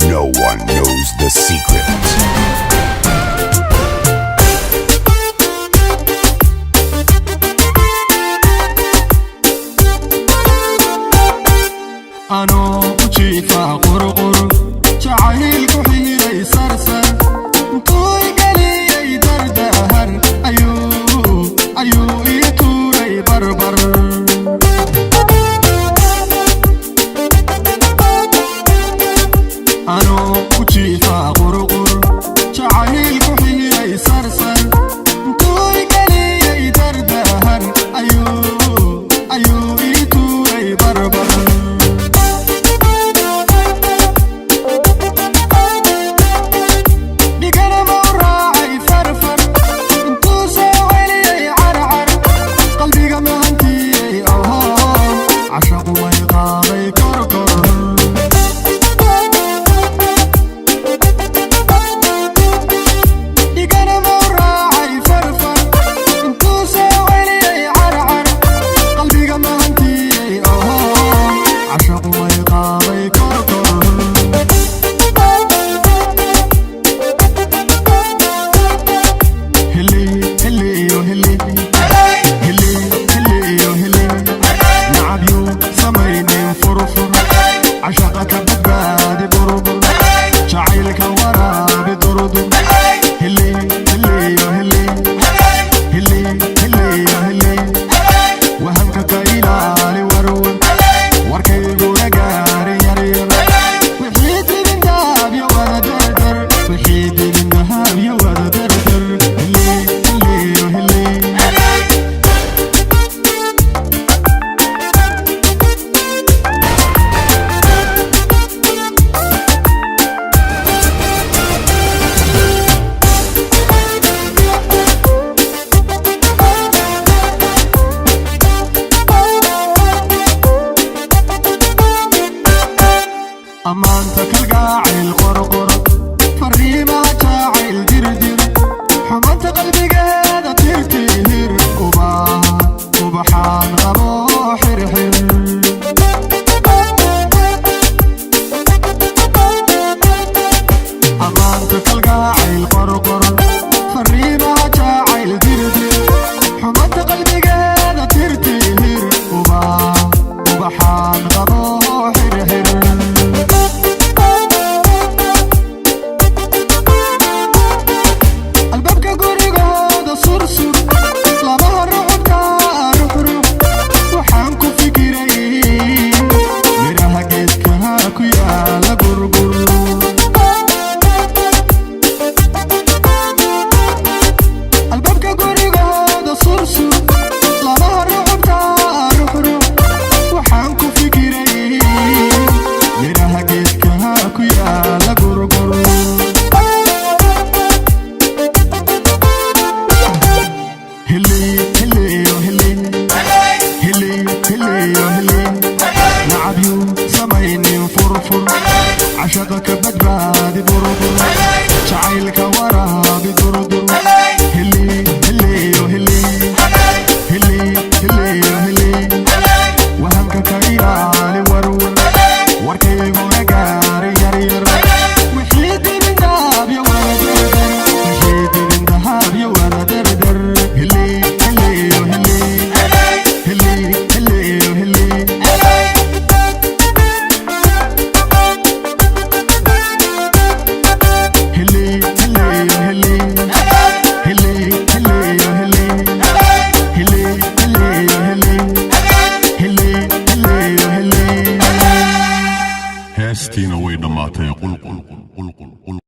No one knows the secret. Anoo ku jiifaa qurqur, jacayl ku xiiray sarsar, intuu geliyey dardahar ayuu ii tuuray barbar. Anoo ku jiifaa qurqur, jacayl ku xiiray sarsar, intuu geliyey dardahar ayuu ii tuuray barbar. Dhiganama u raacay farfar, intuu soo celiyey carcar, qalbiga mahantiyey oho, cashaqu way qaaday korkor. Dhiganama u raacay farfar, intuu soo celiyey carcar, qalbiga mahantiyey oho, cashaqu way qaaday korkor. Hili hiliyo hili, hili hiliyo hili, nacabyu samaynin furfur, cashaqa ka badbaadi burbur, jacaylka waraabi durdur. Hili hiliyo hili, hili hiliyo hili, wahamka ka ilaali warwar, warkayguna gaari yaryar, wixii dibin daabyo wada dardar, wixii dibin dahaabyo wada dardar. Hili hiliyo hili. Ammaanta kalgaacayl qorqor, fariimaha jaacayl dirdir, xumanta qalbigeeda tirtir, ubaxaan qabo xirxir. Ammaanta kalgaacayl qorqor, fariimaha jaacayl dirdir, xumanta qalbigeeda tirtir, ubaxaan qabo xirxir. Albaabka gurigooda sursur, laba rucubka ruxrux, waxaan ku fikiray miraha geedkaha ku yaala gurgur. Albaabka gurigooda sursur, laba rucubka ruxrux, waxaan ku fikiray miraha geedkaha ku yaala gurgur. Hili hiliyo hili, hili hiliyo hili, nacabyu samaynin furfur, cashaqa ka badbaadi burbur, jacaylka waraabi durdur. Hili hiliyo hili, hili hiliyo hili, wahamka ka ilaali warwar, warkayguna gaari yaryar, wixii dibin daabyo wada dardar, wixii dibin dahaabyo wada dardar. Hili hiliyo hili, hili hiliyo hili. Hili hiliyo hili, hili hiliyo hili, hili hiliyo hili, hili hiliyo hili. Heestiina way dhammaatay. Qulqul qulqul qulqul.